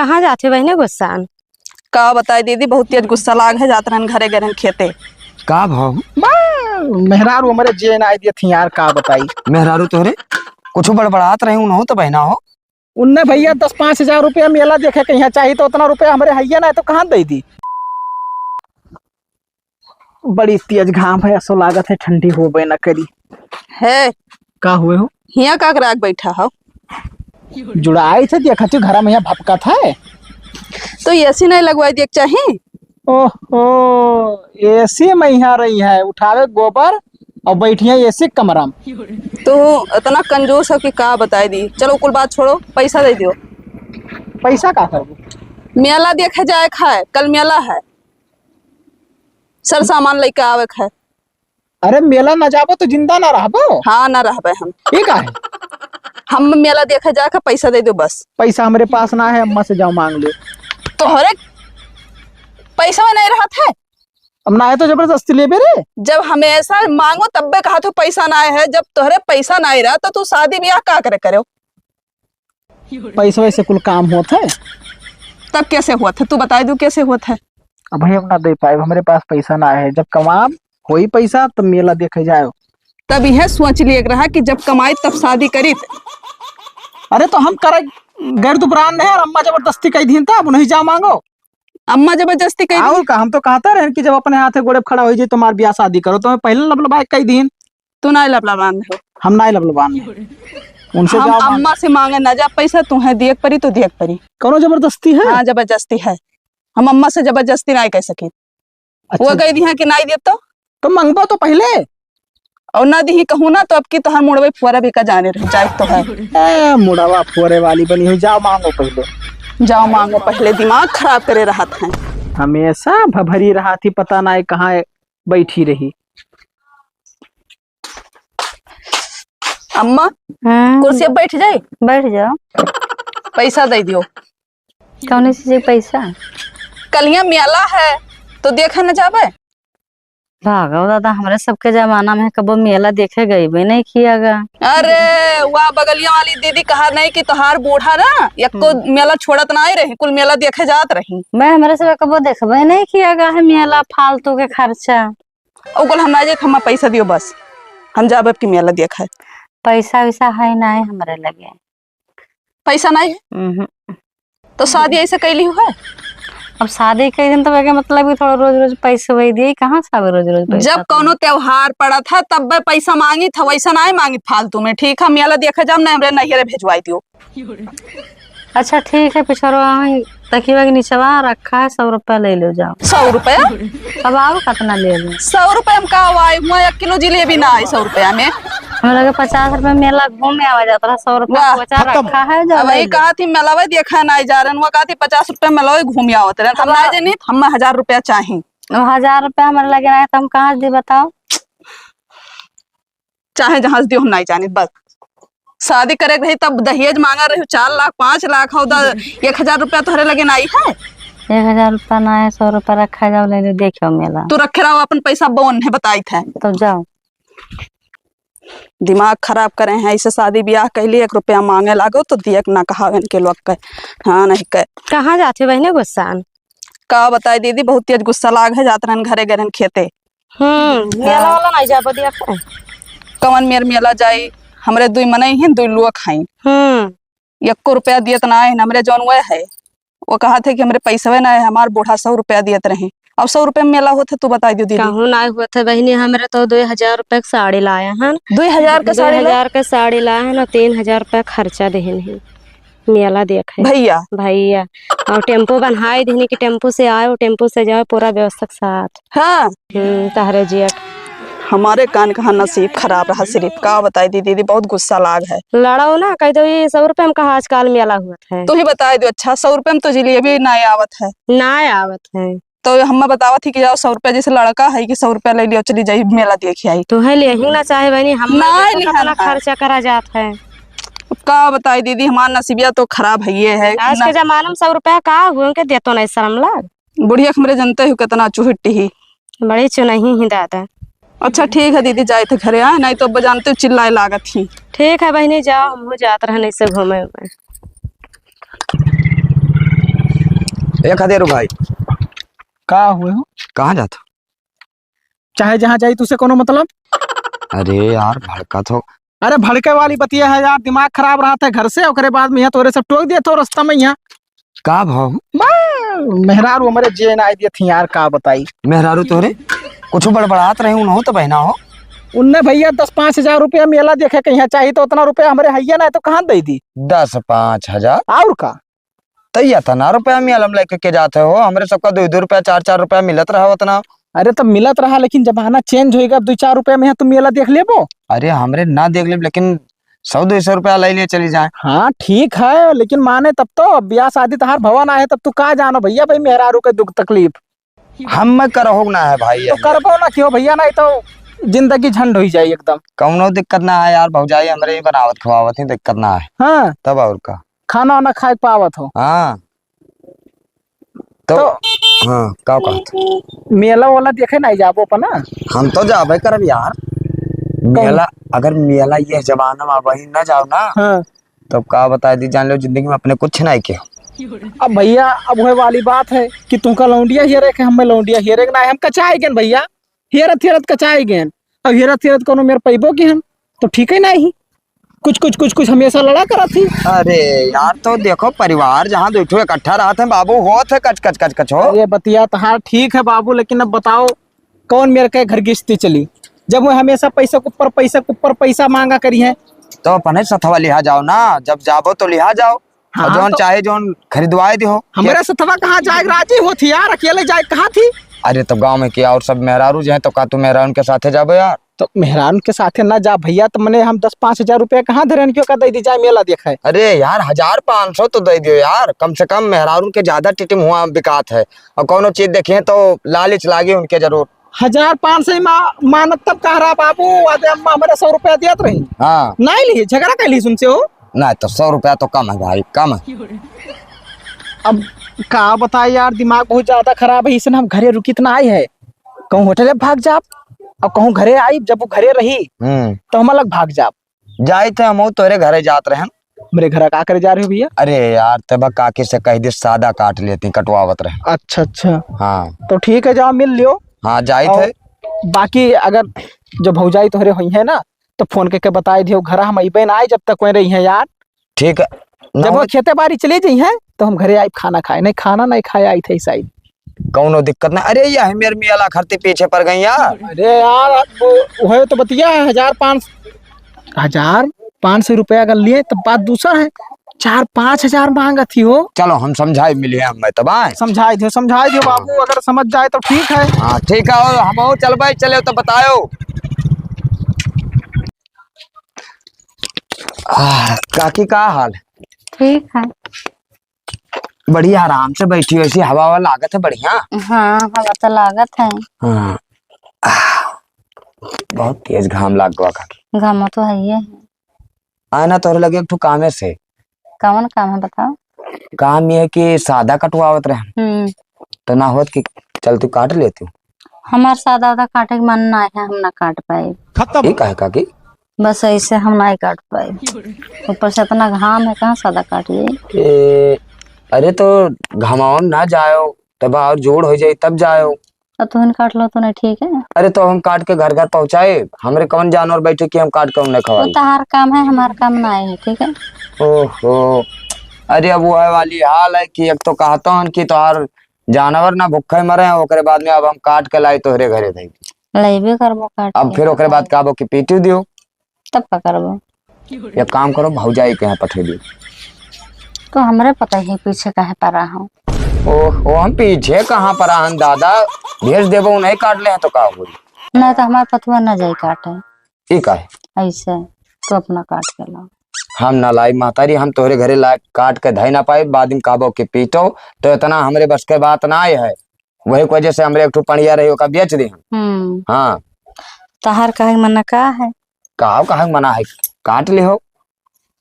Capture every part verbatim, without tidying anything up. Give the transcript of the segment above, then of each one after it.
कहाँ जात है बहिने गुस्सान? का बताई दीदी, बहुत तेज गुस्सा लाग है, जात रहन घरे, गए रहन खेते। का भाव? बा, मेहरारू हमरे जिए ना दिए थी यार, का बताई। मेहरारू तोहरे कुछ बड़बड़ात रहे, उन्हों तो बहना हो। उनने भैया दस पाँच हजार रुपया मेला देखे कहीं चाही, तो उतना रुपया हमरे हइये ना, तो कहाँ दे दी? बड़ी तेज घाम है, असो लागत है ठंडी होबे न करी। है। का हुए हो? हियाँ का करा के बैठा हो? जुड़ाई थे, देखा तू घर में यहाँ भपकत है। तो एसी नहीं लगवाई दिए के चाही? ओहो, एसी में यहाँ रही है, उठावे गोबर और बैठिया एसी कमरा में। तू इतना कंजूस हो कि का बताई दी। चलो कुल बात छोड़ो, पैसा दे दियो। पैसा का करबो? मेला देखे जाए के है, कल मेला है। सर सामान लेके आवे के है। अरे मेला ना जाबो तो जिंदा ना रहबो। हाँ, ना रहबे हम। ई का है? हम मेला देखे जाके पैसा दे दो बस। पैसा हमरे पास ना है, अम्मा से जाओ मांग लो। तोहरे पैसा में नहीं रहत है। अब ना है तो जबरदस्ती लेबे रे। जब हमेशा मांगो तब्बे कहा तू पैसा ना है, जब तोहरे पैसा ना रहा तो तू शादी ब्याह का करे करो? पैसवे से कुल काम होत है। तब कैसे होत है? तू बताई दू कैसे होत है। अब हम ना दे पाए, हमरे पास पैसा ना है। जब कमाब होई पैसा तब मेला देखे जाओ। तब यह सोच लिए रहा कि जब कमाई तब शादी करी। अरे तो हम करे गैर दुबरान नहीं, और अम्मा जबरदस्ती कही दीन तब नहीं जा मांगो। अम्मा जबरदस्ती कही और दीन। का, हम तो कहते रहे कि जब अपने हाथे गोड़े पे खड़ा हो जाए तो हमार ब्याह शादी करो, तो मैं पहले लबलबाए कही दीन। तू ना लबलबान हो। हम ना लबलबान हो। उनसे हम जाओ मांगो। अम्मा से मांगे ना जा पैसा, तुम्हें दिए के परी तो दिए के परी। कौनो जबरदस्ती है? हाँ, जबरदस्ती है। हम अम्मा से जबरदस्ती ना कह सकी। अच्छा। वो कह दी है कि ना दे तो। तो मंगबो तो पहले। और ना दी कहूँ ना तो अब की तोहर मुड़वे फुआरा भी का जाने रह जाए तो है। ए, मुड़वा फुआरे वाली बनी हुई, जाओ मांगो पहले। जाओ मांगो पहले, दिमाग खराब करे रहत है। हमेशा भभरी रहत ही, पता ना है कहाँ बैठी रही। अम्मा, हम्म। कुर्सी पे बैठ जाई? बैठ जाओ। पैसा दे दियो। कौन चीज के पैसा? कलिया मेला है, तो देखे न जाबे? भागो दादा, हमरे सबके जमाना में कबो मेला देखे गईबे नहीं किया गा। अरे, वह बगलिया वाली दीदी कहा नहीं कि तोहार बूढ़ा ना, एको हम्म। मेला छोड़त ना रही, कुल मेला देखे जात रही। मैं हमरे सब कबो देखबे नहीं किया गा है मेला, फालतू के खर्चा। ओ कुल हम ना जाए, हमें पैसा दियो बस, हम जाबे अब की मेला देखे। पैसा वैसा है ना है हमरे लगे। पैसा नहीं है? उहुं। तो शादी ऐसे कैली हुआ है? अब शादी कई दिन तो बेके मतलब कि थोड़ा रोज रोज पैसे वही दिए, कहाँ से आवे रोज रोज पैसा? जब कौनो त्योहार पड़त है तब वे पैसा मांगी था, वैसा नहीं मांगी फालतू में। ठीक है, मेला देखे जाम, नहीं हमरे नैहरे भेजवाई दियो। अच्छा ठीक है, पिछड़वा वहीं तकिया के निचवा रखा है, सौ रुपया ले लो जाओ। सौ रुपया? अब आओ कितना ले लो? सौ रुपया में का आवा है? हुआ एक किलो जिलेबी ना आई सौ रुपया में। हमरा लगे पचास रुपया में मेला घूम आवा जात रहा, सौ रुपया वाह। पचास खत्म। रखा है, जाओ अब ले यही लो। कहा थी मेलावे देखा ना जा रहे, वो कहा थी पचास रुपया में मेलावे घूम आवत रहे। हम अब ना जानी, हमें हजार रुपया चाही। अब हजार रुपया हमारे लगे ना है, तो हम कहाँ से दी बताओ? चाहे जहाँ से दियो, हम नहीं जानित। बस शादी करे के रही तब दहेज मांगा रही, चार लाख, पाँच लाख हो, द-, एक हजार रुपया तोहरे लगे नहीं है। एक हजार रुपया ना है, सौ रुपया रखा जाओ, ले लो, देखो मेला। तू रखे रहो अपन पैसा, बउन है बताई थे। तो जाओ। दिमाग खराब करे हैं, ऐसे शादी ब्याह कैली, एक रुपया मांगे लागो तो दिए के ना कहावे इनके लोग के। हाँ, नहीं के। कहाँ जाते बहने गुस्सान? का बताई दीदी, बहुत तेज गुस्सा लाग है, जात रहन घरे, गए रहन खेते। हम्म, मेला हाँ। वाला नहीं जा बदिया का? कवन मेर मेला जाई, हमरे दुई मनई हैं, दुई लोग हैं। हम्म। एको रुपया दियत ना है, हमरे जौन वह है, वो कहा थे कि हमरे पैसवे ना है, हमार बूढ़ा सौ रुपया दियत रही। अब सौ रुपया में मेला होत है, तू बताई दो दीदी। कहूँ ना होत है बहिनी, हमरे तो दो हजार रुपया के साड़ी लाया हन। दो हजार के दो हजार साड़ी ला? के साड़ी लाया हन और तीन हजार रुपया खर्चा देहन है। मेला देखे। भैया। भैया। और टेम्पो बन्हाई देहनी कि टेम्पो से आए, टेम्पो से जाए, पूरा व्यवस्था के साथ। हाँ। हम्म, तहरे जेठ। हमारे कान कहाँ नसीब खराब रहा सिर्फ, का बताई दी दीदी, बहुत गुस्सा लाग है। लड़ाओ ना, कह दो ये सौ रुपये में कहाँ आजकल मेला हुआ है। तू ही बताई दो, अच्छा सौ रुपये में तो जिलेबी ना आवत है। ना आवत है। तो हम बतावत ही कि जाओ सौ रुपया, जैसे लड़का है कि सौ रुपया ले लियो, चली जाई मेला देख आई। तो है ले ही ना चाहे बहनी, हम ना ना लिहन कितना है। खर्चा करा जात है। अब का बताई दीदी, हमार नसीबिया तो खराब है, ये है आज ना। के जमाना में सौ रुपया का हुए के देतो नहीं शर्म लाग। बुढ़िया हमरे जनते हो कितना चुहट्टी ही। बड़ी चुनही ही दादा। अच्छा ठीक है दीदी, जाए थे घरे, आए नहीं तो अब जानते हो चिल्लाए लागत ही। ठीक है बहनी, जाओ, हम हो जात रहने से घूमे हुए। ए खदेरू भाई। का हुए हो? कहाँ जात हो? चाहे जहाँ जाई, तुसे कोनो मतलब? अरे यार, भड़कत हो। अरे, भड़के वाली बतिया है यार, दिमाग खराब रहत है घर से, ओकरे बाद में यहाँ तोरे सब टोक दिया तो रास्ता में यहाँ। का भाव? बा, मेहरारू हमरे जे ना दिए थी यार, का बताई। मेहरारू तोरे कुछ बड़बड़ात रहे, उन्हों तो बहना हो। उनने भैया दस पाँच हजार रुपया मेला देखे के यहाँ चाहिए, तो उतना रुपया हमरे हैया ना है, तो कहाँ दे दी? दस पाँच हजार? और का? त इतना रुपया मेला में लेके के जाते हो? हमरे सबका दो दो रुपया, चार चार रुपया मिलत रहा उतना। अरे, तब मिलत रहा, लेकिन जमाना change होइगा, अब दो चार रुपया में यहाँ तुम मेला देख लेबो। अरे, हमरे ना देख लेब, लेकिन सौ दो सौ रुपया ले ले चली जाए। हाँ, ठीक है, लेकिन माने तब तो, अब ब्याह शादी तहार भवन आए, तब तू का जानो भैया, भाई मेहरारू के दुख तकलीफ। हम में करहो ना है भाई, तो करबो ना क्यों भैया, नहीं तो जिंदगी झंड हुई जाए एकदम। कौनो दिक्कत ना है यार, भौजाई हमरे ही बनावत खवावत ही, दिक्कत ना है। हाँ। तब और का? खाना वाना खाए के पावत हो? हाँ। तो, तो हाँ, का कहत? मेला वाला देखे नहीं जाबो अपना? हम तो जाबे करब यार। कहूँ? मेला, अगर मेला ये जमाना में वही ना जाओ ना, हाँ। तब का बताई दी, जान लो जिंदगी में अपने कुछ नहीं के। अब भैया, अब वह वाली बात है कि तुमका लौंडिया हेरे के, हमें लौंडिया हेरे के ना है, हम कचाई गन भैया, हेरत हेरत कचाई गन। अब हेरत हेरत कोनो मेर पैबो की हम, तो ठीक है नहीं, कुछ कुछ कुछ कुछ हमेशा लड़ा करत ही। अरे यार, तो देखो परिवार जहाँ दो ठो इकट्ठा रहत है बाबू, होत है कच कच कच कच हो। अरे बतिया तहार ठीक है बाबू, लेकिन अब बताओ कौन मेरे के घर किस्ती चली, जब वो हमेशा पैसा के ऊपर पैसा के ऊपर पैसा मांगा करी है। तो अपने सथवा लिहा जाओ ना, जब जाबो तो लिहा जाओ, हाँ, और जौन तो चाहे जौन खरीदवाए दिहो। हमरे सथवा कहाँ जाए राजी होत ही यार, अकेले जाए कहाँ थी? अरे तो गाँव में क्या और सब मेहरारू जो है, तो का तू मेहरारू के साथे जाबो यार? तो मेहरारू के साथे ना जा भैया, तो मने हम दस पाँच हजार रुपया कहाँ धरन क्यों का दे दी जाए मेला देखे? अरे यार, हजार पाँच सौ तो दे दियो यार, कम से कम मेहरारू के ज्यादा टिटिम हुआ बिकात है, और कौनो चीज देखिए तो लालच लागे उनके जरूर। हजार पाँच सौ मा-, मानत तब कह रहा बाबू, आदे अम्मा हमरे सौ रुपया दियत रही। हाँ। नहीं ली, झगड़ा कर ली उनसे हो। नहीं तो सौ रुपया तो कम है भाई, कम है। अब का बताए यार, दिमाग बहुत ज्यादा खराब है, इसने हम घरे रुकित ना आए है, कहूँ होटल भाग जाब, और कहूँ घरे आई, जब वो घरे रही, हम्म। तो हम अलग भाग जाब। जाइत है, हम तोरे घरे जात रहन। मेरे घर का करे जा रहे हो भैया? अरे यार, तब काकी से कह दे, सादा काट लेती, कटवावत रहे। अच्छा, अच्छा। हाँ। तो ठीक है, जाओ मिल लियो। हाँ, जाइत और है। बाकी अगर जो भौजाई तोहरे होई है ना, तो फोन करके बताई दियो, घर हम अइबे ना आए, जब तक कोई रही है यार। ठीक है। जब वो खेते बाड़ी चली जाई है, तो हम घरे आइब खाना खाए। नहीं, खाना नहीं खाए आई थे साइड। कौनो दिक्कत ना। अरे, यह मेर मियाला खरती पीछे पड़ गई यार। अरे यार, वो, वह तो बतिया है, हजार पाँच, हजार पाँच सौ रुपया अगर लिए, तो बात दूसरा है। चार पाँच हजार मांगत ही हो। चलो, हम समझाई मिली है, हम मैं तब आए। समझाई दियो, समझाई दियो बाबू, अगर समझ जाए तो ठीक है। हाँ, ठीक है, और हम और चल भाई, चले तो बतायो। आह, काकी, का हाल? ठीक है। बढ़िया, आराम से बैठी हो, ऐसी हवा ववा लागत है बढ़िया। हाँ, हवा तो लागत है। हाँ। आह, बहुत तेज घाम लाग गवा काकी। घाम तो है ही है। आए ना, तोहरे लगे एक ठो कामे से। कौन काम है, बताओ? काम ये है कि सादा कटवावत रहे हम। हम्म। तो ना होत कि चल तू काट लेती। हमार सादा वादा काटे के मन ना है, हम ना काट पाए। खत्म। ये काहे काकी? बस ऐसे हम ना काट पाए। ऊपर से इतना घाम है, कहाँ सादा काट लिए? ए, अरे तो घामावा में ना जायो, तब और जोड़ हो जाए तब जायो। तो तुहन काट लो तो नहीं ठीक है? अरे तो हम काट के घर घर पहुँचाए, हमरे कौन जानवर बैठे कि हम काट के उन्हें वो खवाई? तहार काम है, हमार काम ना है, ठीक है? ओहो, अरे अब वो है वाली हाल है कि एक तो कहता हूँ कि तोहार जानवर ना भूखे मरे हैं, ओकरे बाद में अब हम काट के लाई तोहरे घरे दे। लेबे करबो काट अब के। फिर ओकरे बाद कहबो कि पीटू दियो। तब का करबो? एक काम करो, भौजाई के यहाँ पठे दियो। तो हमरे पता ही पीछे काहे पड़ा हो? ओह, ओ, हम पीछे कहाँ पड़ा हन दादा? भेज देबो, उन्हें काट ले हैं तो का होई? ना तो हमार पतुआ ना जाई काटे। ई काहे? ऐसे, तू अपना काट के लाओ। हम ना लाई महतारी, हम तोहरे घरे ला काट के धई ना पाई, बाद में कहबो कि पीटो, तो इतना हमरे बस के बात ना आए है। वही वजह से हमरे एक ठो पड़िया रही, ओका बेच दे हम। हम्म। हाँ। तहार कहे के मना का है? का कहे के मना है? काट ले हो।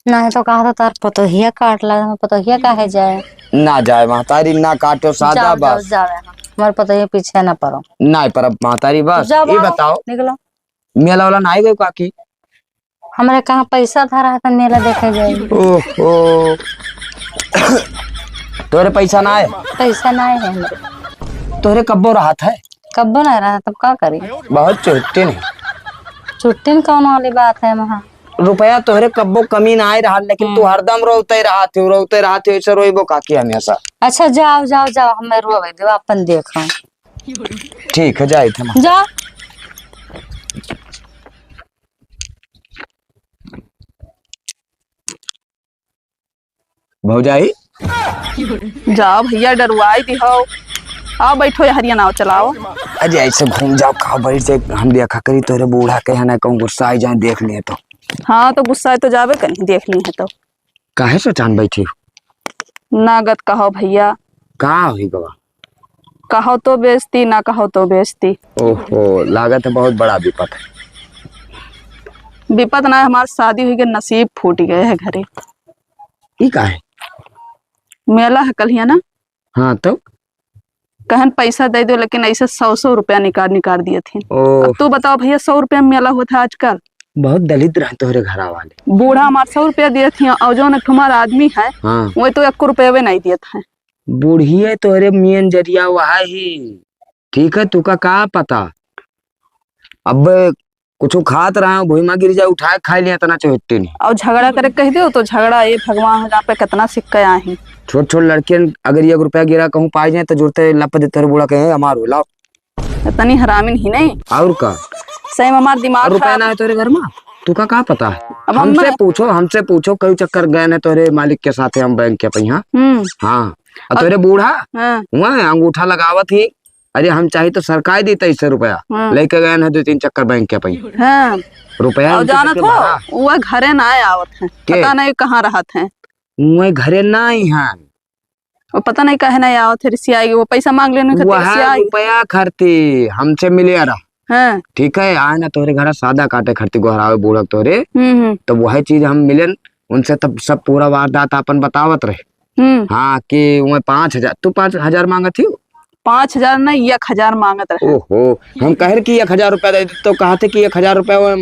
नहीं तो कहा तो तार पतोहिया काट ला, हम पतोहिया काहे जाए? ना जाए महतारी, ना काटो सादा जाओ, जाओ, बस। जाओ यहाँ। हमारे पतोहिया पीछे ना पड़ो। नहीं परब महतारी बस। जाओ ये बाबू, बताओ। निकलो। मेला वाला ना आई गई काकी? हमरे कहाँ पैसा धरा है तो मेला देखे जाए? ओहो। तोरे पैसा ना आए? पैसा ना आए है हमरे। तोरे कब्बो रहत है? कब्बो ना रहा, तब का करी? बहुत चुट्टिन है। चुट्टिन कौन वाली बात है वहाँ? रुपया तोहरे कब्बो कमी ना आए रहा, लेकिन तू हम्म। हरदम रोते रहत हो, रोते रहत हो, ऐसे रोइबो का की हमेशा? अच्छा, जाओ, जाओ, जाओ, हमें रोवे दो, अपन देखो। ठीक है, जाइत हम। जाओ। भौजाई। जाओ भैया, डरवाई दिहो। आओ बैठो, यहरिया नाव चलाओ। अरे ऐसे घूम जाओ, का बैठ जाए, हम देखा करी तोरे बूढ़ा के है ना, कहूँ गुस्सा आई जाए, देख लिए तो। हाँ, तो गुस्सा तो जाबे करी, देख लिए तो। काहे सोचान बैठी हो? नागत कहो भैया। का होई गवा? कहो तो बेइज्जती, ना कहो तो बेइज्जती। ओहो, लागत है बहुत बड़ा विपत है। विपत ना, हमार शादी हुई के नसीब फूट गए है घरे। ई का है? मेला है कलिया ना। हाँ, तो? कहन पैसा दे दो, लेकिन ऐसे सौ सौ रुपया निकाल, निकाल दिए थे। ओह। अब तू बताओ भैया, सौ रुपया में मेला होता है आजकल? बहुत दलिद्र है तोहरे घरा वाले। बूढ़ा हमार सौ रुपया दिए थे, और जौन एक ठो हमार आदमी है, हाँ। वो तो एक रुपया भी नहीं दिए थे। बुढ़िए तोहरे मेन जरिया वहा ही। ठीक है, तुका का पता? अब कुछ खात रहा हूँ, भुइमा गिर जाए, उठाए खाए लिया, इतना चोहट्टी नहीं। और झगड़ा करे कह दियो तो झगड़ा, ए भगवान, जहाँ पे कितना सिक्का आही। छोट छोट लड़कियन अगर एक रुपया गिरा कहूँ पाए जाए तो जुड़ते लप दे तोरे बूढ़ा कहे, "हमार हो, लाओ।" इतनी हरामी नहीं, नहीं। और का? सही में हमार दिमाग और रुपया खराब। ना है तोरे घर में, तुका का पता है? अब हम हमसे मैं पूछो, हमसे पूछो, कई चक्कर गए न तोरे मालिक के साथे हम बैंक के पहिया। हम्म। हाँ। और और तोरे बूढ़ा हाँ। वहाँ अंगूठा लगावत ही, अरे हम चाही तो सरकार दी तेईस सौ रुपया, हाँ। लेके गए हैं दो तीन चक्कर बैंक के पै। हाँ। रुपया और उनके जानत पास हो, बा। वो घरे ना आवत है, के? पता नहीं कहाँ रहत है। वो घरे ना आई हैं। वो पता नहीं काहे ना आवत है, रिसियाई, वो पैसा मांग लेने खातिर वह रिसियाई। रुपया खरती हमसे मिले आ रहा। हाँ। ठीक है, आए ना तोहरे घरा सादा काटे खरती गोहरावे बूढ़क तोहरे। हम्म, हम्म। तो वह चीज हम मिलन, उनसे तब सब पूरा वारदात अपन बतावत रहे। हम्म। हाँ, कि वो पाँच हजार, तू पाँच हजार मांगत ही? पाँच हजार नहीं, एक हजार मांगत रहे। ओहो, हम कहे कि एक हजार रुपया दे दे, तो कहते कि एक हजार रुपया वो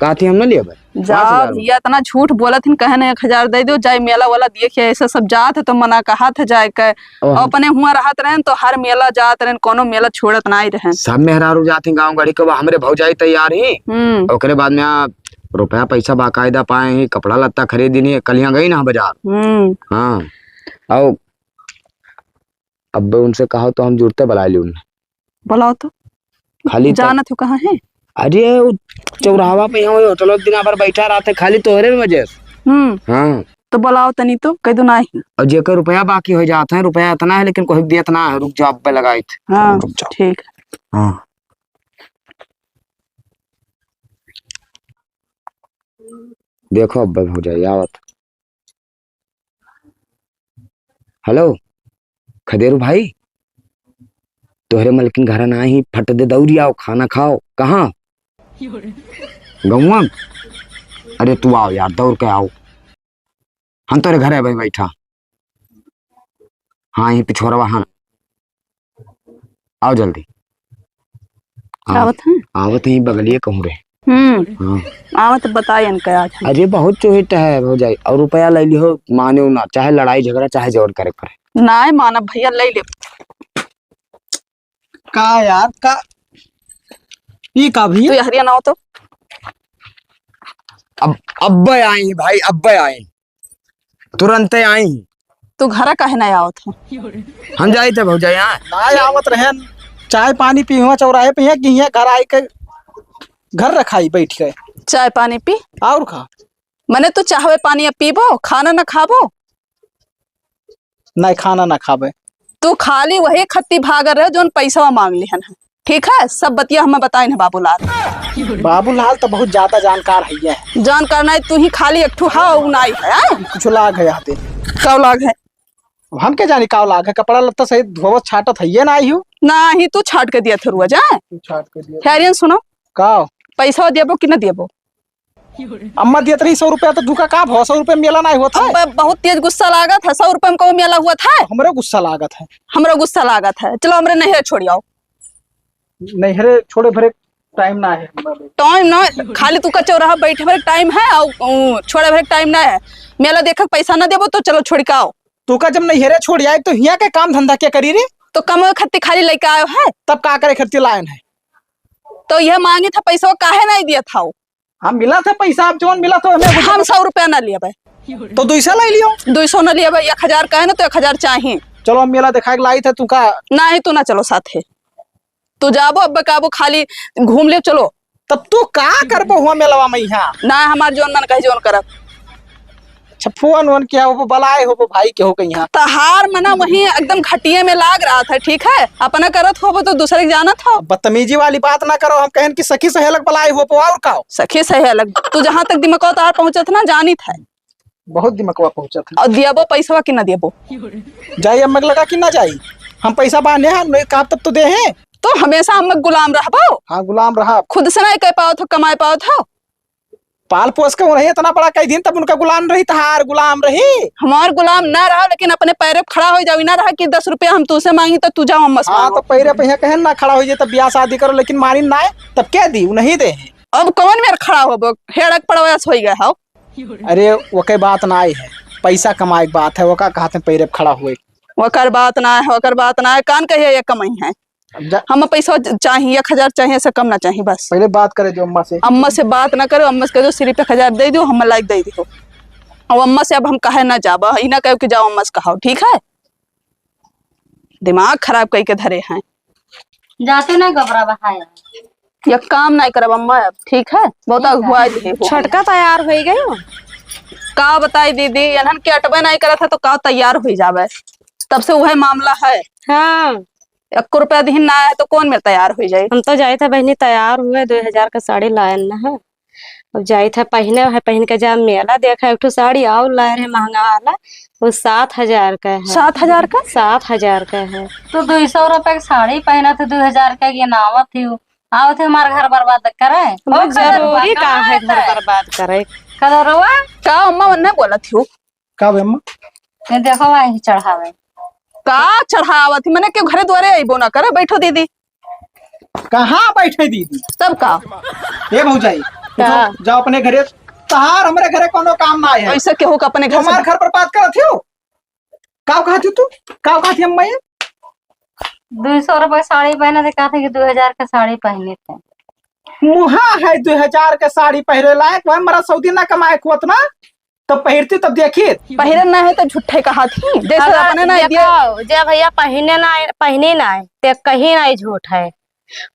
कहते हम ना लेबे। पाँच हजार जाओ रुपया। भैया, इतना झूठ बोलत हिन, कहे ना एक हजार दे दो, जाए मेला वाला देखिए, ऐसा सब जात है तो मना कहत है जाए के। ओह। और अपने हुआ रहत रहन तो हर मेला जात रहन, कोनो मेला छोड़त नाई रहन। सब मेहरारू जात ही गाँव गढ़ी के, वो हमरे भौजाई तैयार ही। हम्म। ओकरे बाद में आ, रुपया पैसा बाकायदा पाए ही, कपड़ा लत्ता खरीद ही, कल यहाँ गई ना बाजार। हम्म। हाँ। और अब उनसे कहो तो हम जुड़ते बुला ली उन्हें। बुलाओ तो। खाली तो जानत हो कहाँ है? अरे, वो चौराहा पे यहाँ होटल दिना भर बैठा रहते, खाली तोहरे वजह से। हम्म। हाँ। तो बुलाओ तनी तो, कह दो नाही। और जेकर रुपया बाकी हो जाता है, रुपया इतना है, लेकिन कोई देत ना है, रुक जाओ, अब लगाई थे। हाँ, रुक जाओ। ठीक। हाँ। देखो, अब हो जाए, आवत। हेलो, खदेरू भाई, तोहरे मलकिन घरा ना ही, फट दे दौड़ी आओ, खाना खाओ। कहाँ? गौवा में? अरे तू आओ यार, दौड़ के आओ, हम तोरे घरे भाई बैठा। हाँ, यहीं पिछोरवा, हाँ। आओ जल्दी। आओ। आवत हैं? आवत हैं, बगलिए कहूँ रे। हम्म। हाँ। आवत बताए इनका आज हम। अरे बहुत चोहिट है भौजाई, और रुपया ले लिहो, माने ना, चाहे लड़ाई झगड़ा, चाहे जौन करे पड़े। नाय मानब भैया, ले ले। का यार, का? ई का भैया? तू यहरिया ना हो तो। अब, अब्बे आई भाई, अब्बे आई। तुरंते आई। तू घरा काहे ना आवत हो? हम जाई थे भौजाई यहाँ। ना आवत रहन, चाय पानी पी हुआ चौराहे पे, यहाँ कि यहाँ घर आई के, घर रखाई बैठ के। चाय पानी पी? और का? मने तू चाहवे पानी अब पीबो, खाना ना खाबो? नहीं, खाना ना खाबे। तू खाली वही खत्ती भाग रहे, जोन पैसवा मांग लिहन है। ठीक है, सब बतिया हमें बताइन है बाबूलाल। बाबूलाल तो बहुत ज्यादा जानकार है ये। जानकार नहीं, तू ही खाली एक ठो हा, उ नाई है, हाँ? कुछ लाग है यहाँ पे। का लाग है? अब हम के जानी का लाग है, कपड़ा लत्ता सही धोवत छाटत है ये ना आई हूँ। ना ही तू छाट के दिया थरुआ जा। तू छाट के दिया। खैरियन सुनो। का? पैसा देबो कि ना देबो? अम्मा दियत रही सौ रुपया, तो धुका का भाव? सौ रुपया में मेला नहीं होत है। अब बहुत तेज गुस्सा लागत है, सौ रुपया में कौन मेला हुआ था? हमरे गुस्सा लागत है। हमरो गुस्सा लागत है, चलो हमरे नैहरे छोड़ आओ। नैहरे छोड़े भरे टाइम ना है। टाइम ना, खाली तू का चौराहा बैठे भरे टाइम है और, उ, छोड़े भरे टाइम ना है। मेला देखक पैसा ना देबो तो चलो छोड़ के आओ। तू का जब नैहरे छोड़ आए तो हियाँ के काम धंधा के करी रे? तो कमावे खातिर खाली लइके आयो है। तब का करे खातिर लायन है? तो यह मांगी था पैसा, काहे नहीं दिया था? हाँ, मिला था पैसा, अब जौन मिला था हमें हम सौ रुपया ना लिया भाई। तो दुई सौ ले लियो। दुई सौ ना लिया भाई, एक हजार का है ना, तो एक हजार चाही। चलो, हम मेला देखा के लाई था, तू का? नहीं, तू ना चलो साथे। तू जाबो, अब काबो खाली घूम ले, चलो। तब तू का करबो हुआ मेलवा में यहाँ? ना, हमार जौन मन कहे जौन करब। अच्छा, फोन वोन किया हो, बलाए हो भाई के हो कहीं यहाँ? तहार मना वहीं एकदम घटिये में लाग रहा था, ठीक है? अपना करत होबो तो दूसरे के जानत हो। बदतमीजी वाली बात ना करो, हम कहन कि सखी सहेलक बलाए हो, और का हो? सखी सहेलक, तू जहाँ तक दिमाग तहार पहुँचत ना, जानित है। बहुत दिमकवा पहुंचत है। और दियाबो पैसवा कि ना दियाबो? जाई अम्मा के लगा कि ना जाई? हम पैसा बांधे हैं, नहीं कहा तब तो दे हैं। तो हमेशा अम्मा के गुलाम रहबो? हाँ, गुलाम रहा। खुद से नहीं कह पावत हो, कमाए पावत हो? पाल पोस के उन्हें इतना बड़ा कह दिन, तब उनका गुलाम रही, तहार गुलाम रही। हमार गुलाम ना रहो, लेकिन अपने पैरे पे खड़ा हो जाओ, ना रहा कि दस रुपया हम तुझसे मांगी तो तू जाओ अम्मा से हाँ, मांगो। तो पैरे पे यहाँ कहें ना खड़ा हो जाए, तब ब्याह शादी करो, लेकिन मानी ना आए, तब क्या दी? उ नहीं दे हैं। अब कौन मेर खड़ा होबो? हेड़क पड़वा से होई गए हो। अरे, ओके बात ना आई है, पैसा कमाए के बात है, ओका कहत हैं पैरे पे खड़ा हुए। ओकर बात ना है, ओकर बात ना है, कान कहिए ये कमाई है। अब जा- हम पैसा च-, चाहिए, एक हजार चाहिए, से कम ना चाहिए, बस। पहले बात करे जो अम्मा से। अम्मा से बात ना करो, अम्मा से कह दो, सिर्फ एक हजार दे दो, हम लाइक दे दो। अब अम्मा से अब हम कहे ना जाबा, ई ना कहो कि जाओ अम्मा से कहो, ठीक है? दिमाग खराब कई के धरे हैं। जाते ना गबरा बहाया। ये काम नहीं करब अम्मा अब, ठीक है? बहुत ठीक है। अगुआ दिए हो। छोटका तैयार होई गयो। का बताई दीदी, इन्हन के अटबे नहीं करत है तो का तैयार होई जावे? तब से वह मामला है। हाँ। एक रुपया दिहिन ना है तो कौन मेर तैयार होई जाए? हम तो जाइत है बहिनी, तैयार हुए, दो हजार का साड़ी लायन ना है। अब जाइत है, पहिने है, पहिन के जा मेला देखा, एक ठो साड़ी और लाए रहे महंगा वाला, वो सात हजार का है। सात हजार का? सात हजार का है। तो दो सौ रुपया के साड़ी पहना थे, दो हजार का ये नावत ही हो। आओ थे हमार घर बर्बाद करे। वो ओ, जरूरी का है घर बर्बाद करे? कदरवा? का अम्मा वन्ने बोलत हो? का बे अम्मा? ये देखो वही चढ़ावे। का चढ़ावत ही? मने क्यों घरे द्वारे आइबो ना करे? बैठो दीदी। कहाँ बैठे दीदी? तब का? ए भौजाई, का? उठो, जाओ अपने घरे। तहार हमरे घरे कोनो काम ना है। ऐसे केहू का अपने घर से हमार घर बर्बाद करत हो? का कहत हो तू? का कहत हो अम्मा ये? दो सौ रुपये साड़ी पहने थे, कहते कि दो हजार का साड़ी पहने थे। मुहा है दो हजार के साड़ी पहरे लायक, वह मरा सऊदी ना कमाए खुआत ना, तब पहिरती तब देखी। पहिरन ना है तो झूठे कहा थी, जैसे अगर अपने ना दिए। देखो, जे भैया पहिने ना आए, पहिने ना आए, ते कहीं ना झूठ है।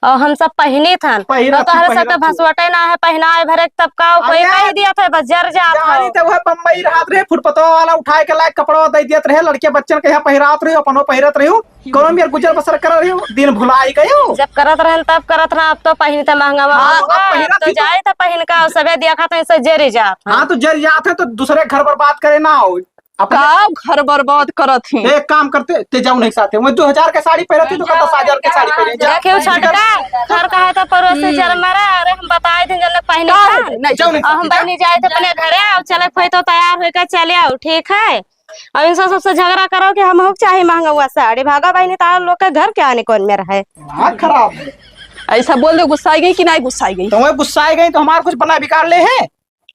और हम सब पहिनी थन। पहिरा और तोहरे थी, सब पहिरा तो थी। भसवटे ना है, पहनाए भरे तब का कोई अरे, कह दिया था, बस जर जात हो। जानी तो वह बम्बई रहत रहे, फुटपतवा वाला उठाए के लायक कपड़वा दे दियत रहे, लड़के बच्चन के यहाँ पहिरात रही, अपनो पहिरत रही। कौनो मेर गुजर बसर कर रही हो, दिन भुलाई गयो। जब करत रहन तब करत रहा, अब तो पहिन त महंगा हाँ, महंगा अब हुआ, पहिरत अब तो ही तो। जाए त पहिन का, सबे देखा था ऐसे जरी जात है। हाँ, तो जरी जात है तो दूसरे घर बर्बाद करे ना हो। अपने का घर बर्बाद करत ही? एक काम करते, ते जाओ नहीं साथे, मैं दो हजार के साड़ी पहनती तो का दस हजार के साड़ी पहने जा। देखे उ छोटका, घर कहा था पड़ोस से हम्म। जर मरा, अरे हम बताए थे जन पहिने का का। है? नहीं, जाओ नहीं और हम साथे, बहनी जाए थे अपने घरे, और चले खोई तो तैयार होकर चले आओ, ठीक है? अब इनसे सबसे झगड़ा करो कि हम हो चाहे महंगा हुआ साड़ी, भागा बहनी, तार लोग के घर के आने कौन में रहे। दिमाग खराब है। ऐसा बोल दो, गुस्साई गई कि नहीं गुस्साई गई? तो वह गुस्साई गई तो हमार कुछ बना बिगाड़ ले है।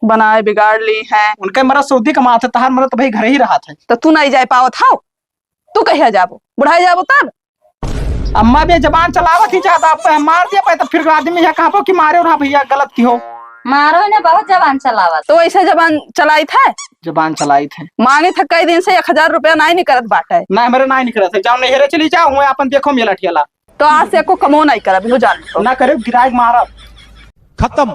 बनाए बिगाड़ ली है। उनके मरद सऊदी कमात है, तहार मरद तो भाई घर ही रहत है। तो तू नहीं जाए पावत हो, तू कहिया जाबो? बुढ़ाई जाबो तब? अम्मा भी जबान चलावत ही ज्यादा, अब हम मार दिया पाए, तब फिर आदमी यहाँ कहबो कि मारे और हाँ भैया गलत की हो। मारो ने बहुत जबान चलावत। तो ऐसे जबान चलाई थे? जबान चलाई थे। मांगे थे कई दिन से एक हजार रुपया नहीं निकलत बाटे। ना, हमारे ना निकलत है। जाओ नैहरे चली जाओ, वहीं अपन देखो मेला ठेला। तो आज से एको कमो नहीं करब, इहो जान लो। ना करे, गिराए के मारब। खत्म।